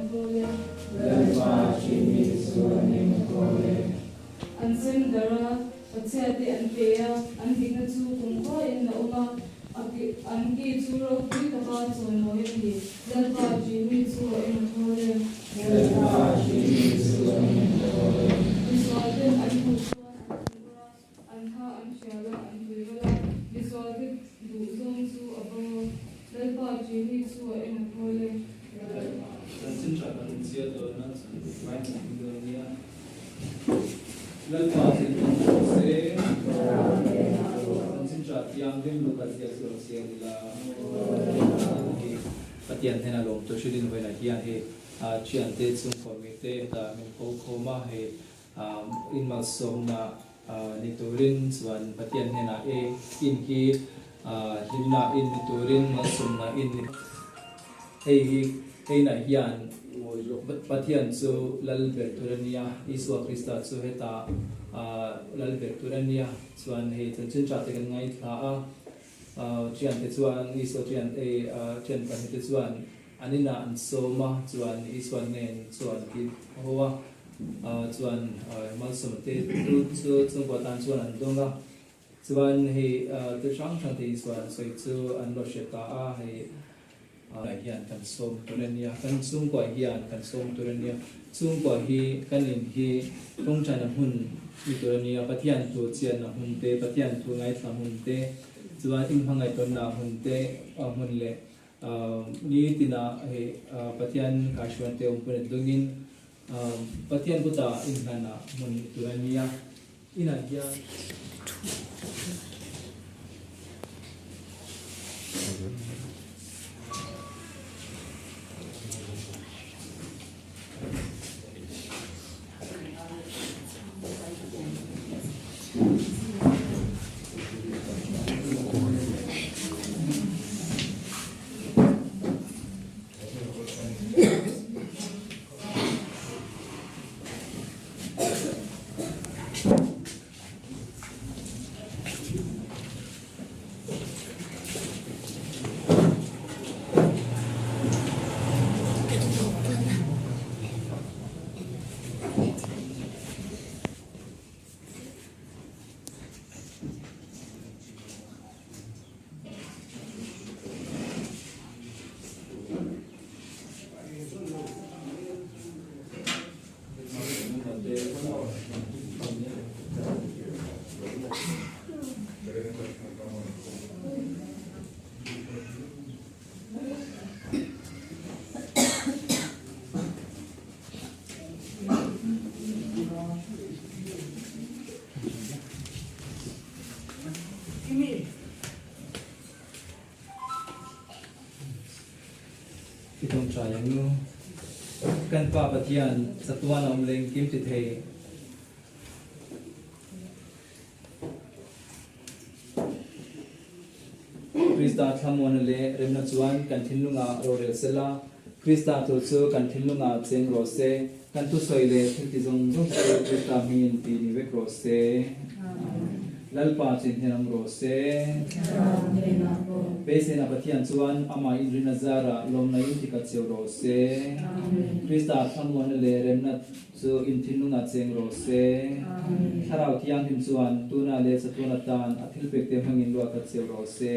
thawl e. Lalpa ṭihmi chu an eng a thawl e. An sem darh a, pachhiate an pe a, an dikna chu kumkhuain a awm a, an ki chu ropui taka chawimawi a ni. Lalpa ṭihmi chu a eng a thawl e. Lalpa ṭihmi chu an eng a thawl e. Misualten an hmuh chuan an thinur a, An tha an hrial a, an tui ral a, misualte duh zawng chu a bo a, Lalpa ṭihmi chu a eng a thawl e. Chanchin ṭha kan inchhiar dawn a, chuan vai kan hmu dawn nia. Lalpa thinlung rawh se. Chanchin ṭha thianghlim Luka ziak chu rawn chhiar ila. Pathian hnena lawmtu hrilhin vawiinah hian hei ṭhiante chhungkaw mite hetah min ko khawm a, hei Inmalsawmna ni turin chuan Pathian hnenah e in hi hlimna in ni turin malsawmna in ni. Hei hi heinah hian Pathian chu lal ber tur a nia, Isua Krista chu heta lal ber tur a nia. Chuan hei chanchin tha te kan ngaithla a, thiante chuan Isua thian ei thian pahnihte chuan An inah an sawm a, chuan Isua nen chuan ki ho a, chuan malsawmna te tu chu chhungkua tan chuan an dawng a, chuan hei thil hrang hrang te Isua an sawi chu an lo hre ta a, hei hian kan sawm tur a nia, kan chhungkua hian kan sawm tur a nia, chhungkua hi kan in hi tawngtaina hmun ni tur a nia, Pathian thu chianna hmun te, Pathian thu ngaithla hmun te, chuan inhmangaihtawnna hmun te hmun leh Ni tina hei Pathian kaihhruan te awmpui nat dawngin Pathian kuta inhlan ah hmun tur a nia. Inah hian. I tawngtai ang u. Kan Pa Pathian, chatuan a awm leng kim ti thei. Krista thlamuana leh remna chuan kan thinlungah rorel sela, Krista thu chu kan thinlungah cheng rawh se, kan thusawi leh thilti zawng zawng chu Krista hmingin ti ni vek rawh se. Lalpa chin hnen awm rawh se. Beiseina Pathian chuan amah inrina zarah lawmna in ti khat cheu rawh se. Krista thlamuana leh remna Chu in thinlungah cheng rawh se. Thlarau Thianghlim chuan tuna leh chatuan atan a thilpekte hmangin luah khat cheu rawh se.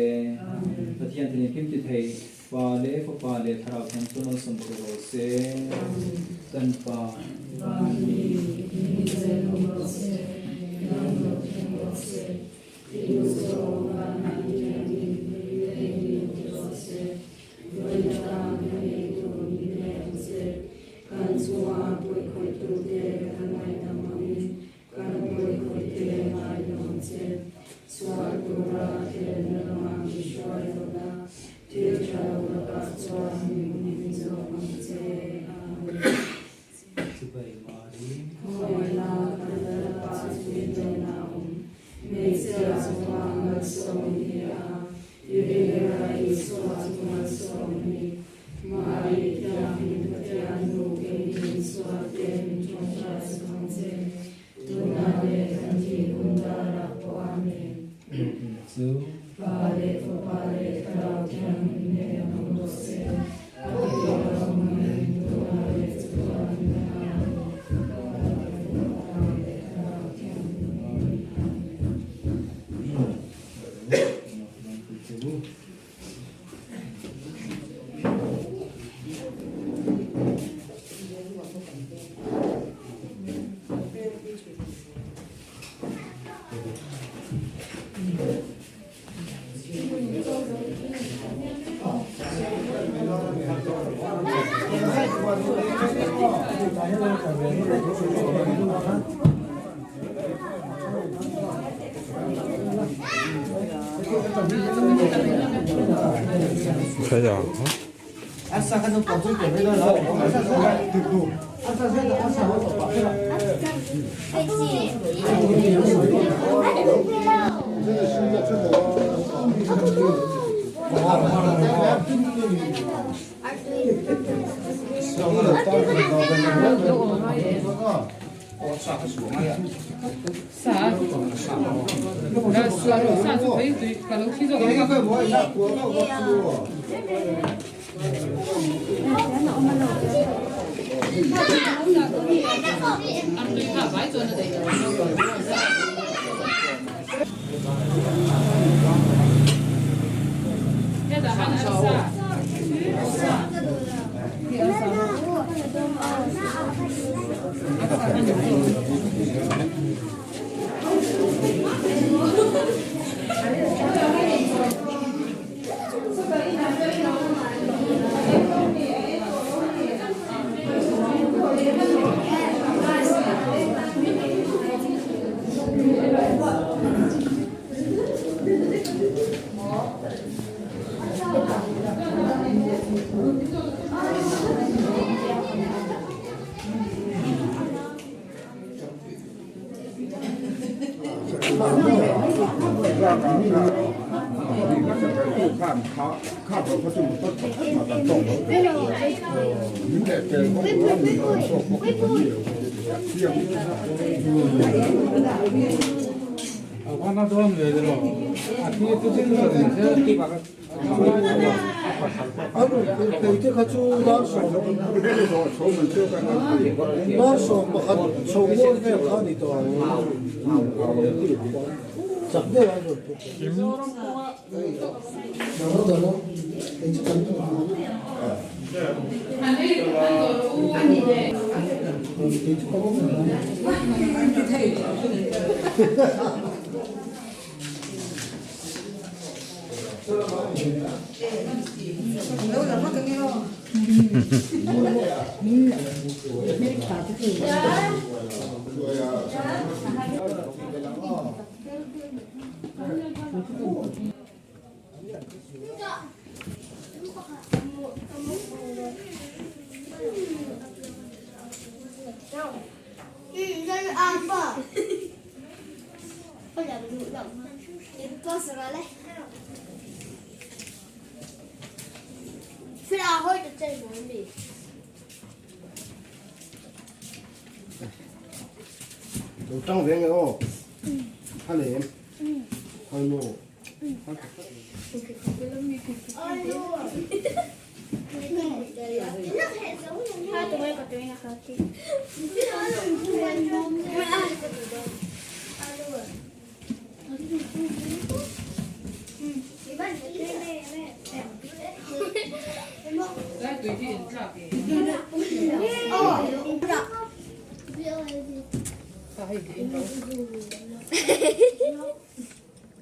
Pathian thin engkim ti thei, Pa leh Fapa leh Thlarau Thiang chu malsawm che rawh se. Kan Pa. Van mi, mi zel awm rawh se, ram lo thleng rawh se, i duhzawng vanah i thiangin lei in ti rawh se. Vawiin atan kan ei tur min pe ang che. Kan chunga pawikhawitute kan ngaihdam angin kan pawikhawite ngaidam ang che. Sual tura thlenna lamah min hruai lo la, thil tha lo lakah chuan min hmin zawk ang che. Amen. Chibai Mari. Khawngaihna kan Lalpa chu i hnenah a awm. Hmeichhia chunga malsawm i ni a, i rilra Isua chu malsawm a ni. Mari Thianghlim Pathian nu keini Isua te min tawngtai sak ang che.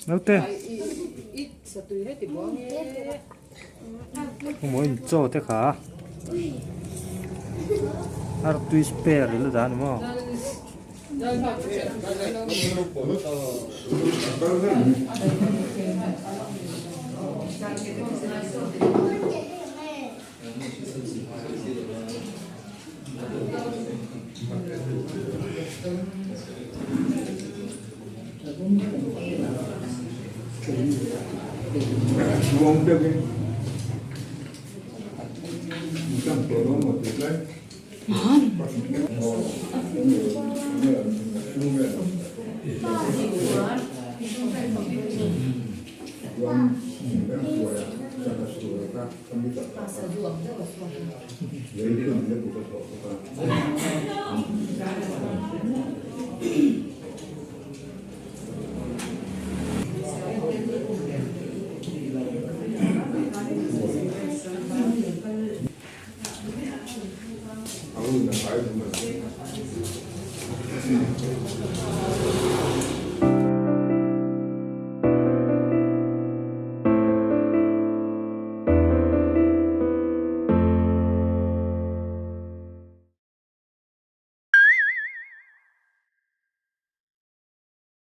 Naute. Maw in chaw te kha artui spare ilo dah ani maw.